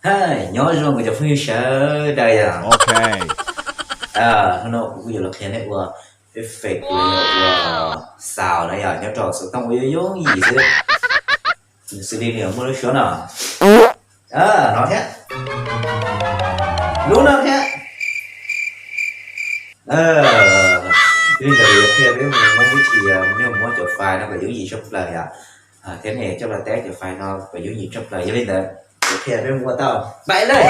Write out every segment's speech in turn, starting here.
Hais, nyob zoo kuv cov phooj ywg sawv daws yom. Ok. Hnub no kuv kuj yuav los qhia nej ua effect los yog ua sound na yom, nyob rau xov tooj ua yooj yooj yim xwb. Xws li nws muaj lub suab no, no thiab, lub no thiab. Yog li ntawd yuav qhia peb mus muab vib thi, nej mus muab cov file no kom yooj yim tshaj plaws yom, thiab nej coj los teb cov file no kom yooj yim tshaj plaws. Yog li ntawd yuav qhia peb mus ua tau. Pais lawm.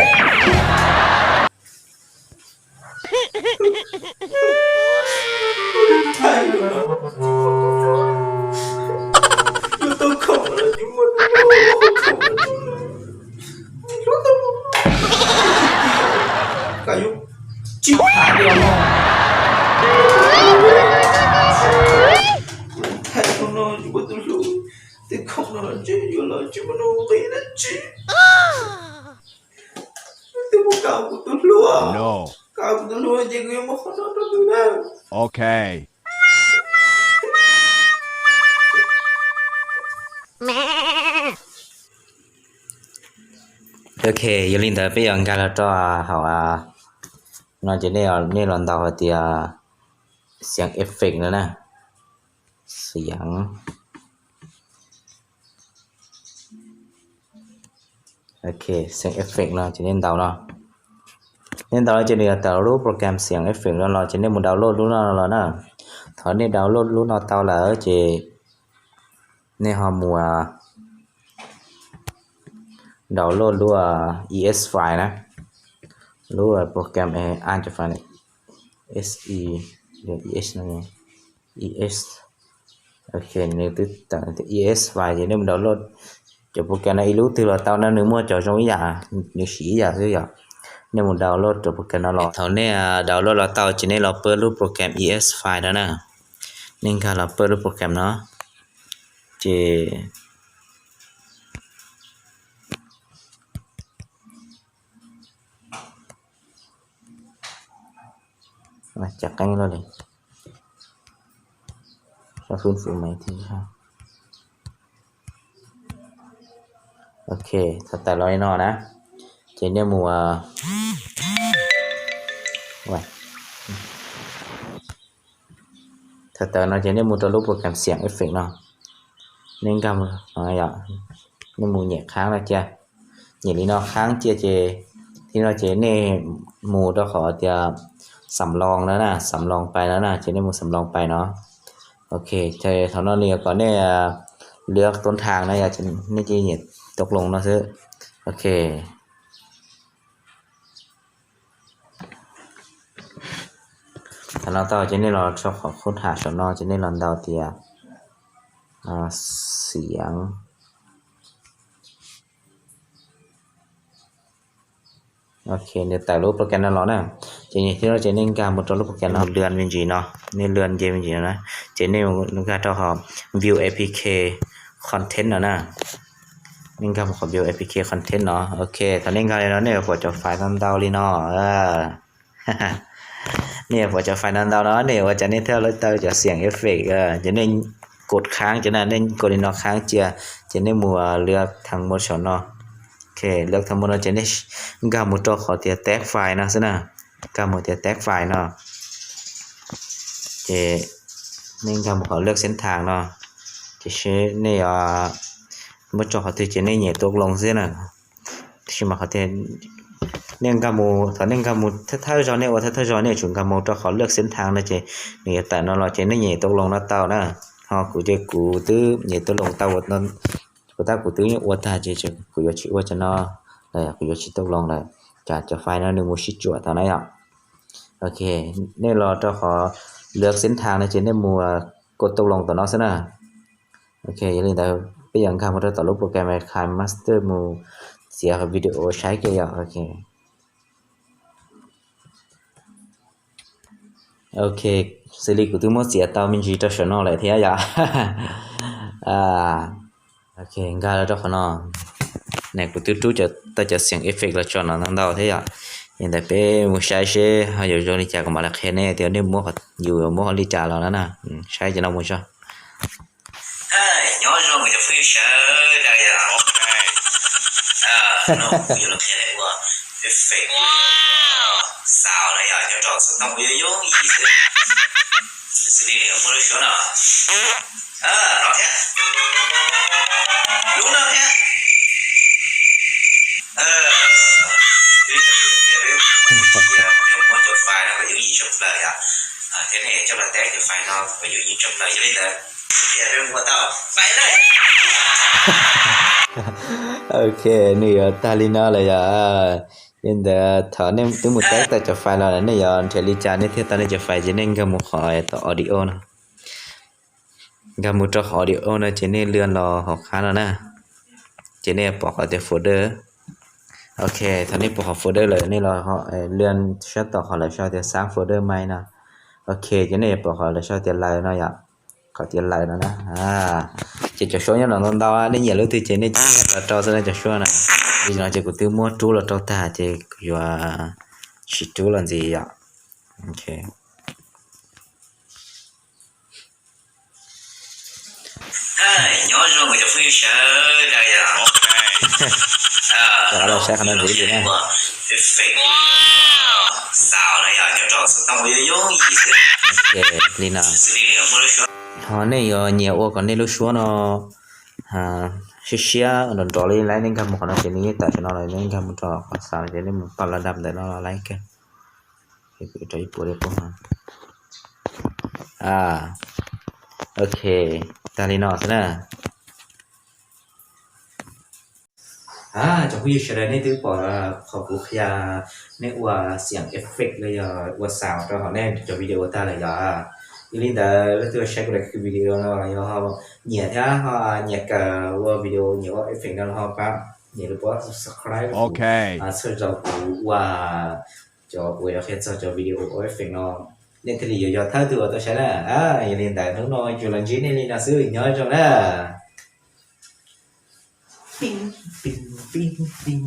Tsis phav li no. Thaij no yuav ua tus hlub, tej khoom no los tsis yuav los tsis muaj nuj nqis dab tsi. Twb muaj kav kuv tus hlub, kav kuv tus hlub ces kuv yuav muab qhov no rau nws na. Ok. Ok, yog li ntawd peb yuav nkag los rau hauv no ces nej los ntaus hais tias xeev effect no na. Xeev, ok, xeev effect no ces nej ntaus no. Nej ntaus no ces nws yuav tawm lub program xeev effect no los ces nej mus download lub no los na. Thaum nej download lub no tau lawm ces nej ho mus download lub es file na, lub program a file, es, es, es, ok, nws twb tawm es file ces nej mus download cov program no ib lub twg los tau na, nws muaj cov zoo ib yam, nws siv ib yam xwb yom. Nej mus download cov program no los, thaum nej download los tau ces nej los pab lub program es file no na. Nej nkag los pab lub program no ces Cov qeeb loj li. Ok, thaum tawm los li no na, ces nej mus, thaum tawm no ces nej mus rau lub program xeev effect no, nej nkag, nej mus nyem khaab no cia, nyem li no khaab cia ces, thib no ces nej mus rau qhov tias xam loos no na, xam loos pais no na, ces nej mus xam loos pais no. Ok, thaum no nws yuav kom nej lwab tub nrhaas no yom, nej cia nyem tub loos no xwb. Ok, thaum no tau ces nej los rau qhov khub tham saum no ces nej los ntaus tias xeev. Ok, nws tawm lub program no los na, ces thib no ces nej nkag mus rau lub program no, lwab me ntsis no, nej lwab nce me ntsis no na, ces nej nkag rau qhov view apk content no na. Nej nkag mus qhov view apk content no. Ok, thaum nej nkag li no nej yuav pom cov file ntau ntau li no. Nej yuav pom cov file ntau ntau no, nej yuav ua cas nej thiaj li tau cov xeev effect, ces nej kod khaab ces na, nej kod li no khaab cia, ces nej mus lwab thav mus saum no. Ok, lwab thav mus no ces nej nkag mus rau qhov tias test file no xwb na, nkag mus tias test file no, ces nej nkag mus qhov lwab xeev thav no, ces seb nej yuav muab rau qhov twg ces nej nyem tub loos xwb na. Tab sis mas qhov tias nej nkag mus, thaum nej nkag mus thawj thawj zaug, nej ua thawj thawj zaug nej tsum nkag mus rau qhov lwab xeev thav no ces nws yuav tawm no los ces nej nyem tub loos no tau na. Ho kuv ces kuv twb nyem tub loos tau, kuv tab kuv twb ua tag ces kuv yuav tsis ua cov no lawm, kuv yuav tsis tub loos lawm, tsam cov file no nws mus sib tsuam tau na yom. Ok, nej los rau qhov lwab xeev thav no ces nej mus kod tub loos tom no xwb na. Ok, yog li ntawd peb yuav nkag mus rau tom lub program KineMaster mus txiav video saib ke yom. Ok, ok, xws li kuv twb muab txiav tau me ntsis rau saum no lawm thiab yom. Ok, nkag los rau qhov no. Ne kuv twb rub tau cov xeev effect los tso no ntau ntau thiab yom. Yog li ntawd peb mus saib seb ho yuav zoo li cas kuv mam li qhia nej tias nej muab, yus yuav muab li cas los na. Saib cov no mus tso. Nyob zoo kuv cov phooj ywg sawv daws yom. Hnub no kuv yuav los qhia nej ua effect xaus na yom, nyob rau xov tooj uas yooj yooj yim xwb. Xws li muaj lub suab no, no thiab, lub no thiab. Twb li cov lus qhia peb mus qhov tias peb mus muab cov file no kom yooj yim tshaj plaws yom, thiab nej coj los test cov file no kom yooj yim tshaj plaws. Yog li ntawd, qhia peb mus ua tau file lawm. Ok, nws yuav tag li no lawm yom. Li ntawd thaum nej twb mus test tau cov file no lawm, nej yuav nrhiav li cas nej thiaj tau nej cov file, ces nej nkag mus qhov tom audio no. Nkag mus rau qhov audio no ces nej lwaj los hauv qab no na, ces nej pom qhov tias folder. Ok, thaum nej pom qhov folder lawm nej los lwaj sab tom qhov lawv sau tias xab folder main no. Ok, ces nej yuav pom qhov lawv sau tias laws no yom, qhov tias laws no na. Ces cov suab nyob no ntau ntau, nej nyiam lub twg ces nej cia los rau xwb na cov suab na. Li no ces kuv twb muab rub los rau tag ces kuv yuav tsis rub los ntxiv yom. Ok. Nyob zoo cov phooj ywg sawv daws yom. Los saib qhov no ntxiv na. Effect xaus na yom, nyob rau xov tooj uas yooj yooj yim xwb. Li no. Ho nej yuav nyiam ua kom nej lub suab no siab siab nrov nrov li lawm, nej nkag mus qhov no ces nws yeej tawm saum no lawm, nej nkag mus rau qhov xaus ces nej mus pab la dam ntawm no los lawm kawg. Rau ib puas li qub no. Ok, tag li no xwb na. Cov phooj ywg sawv daws, nej twb pom qhov kuv qhia nej ua xiam effect los yog ua xaus rau hauv nej cov video tag lawm yom. Yog li ntawd leej twg saib kuv daim video no yog nyiam thiab ho nyiam kawm ua video, nyiam ua effect no ho pab nias lub pob subscribe, txhawb zog kuv ua cov uas yuav qhia txog cov video ua effect no, nej thiaj li yuav yog thawj tug uas tau saib na. Yog li ntawd hnub no yuav los ntsib nej li no xwb, nyob zoo na. Pim, pim, pim, pim.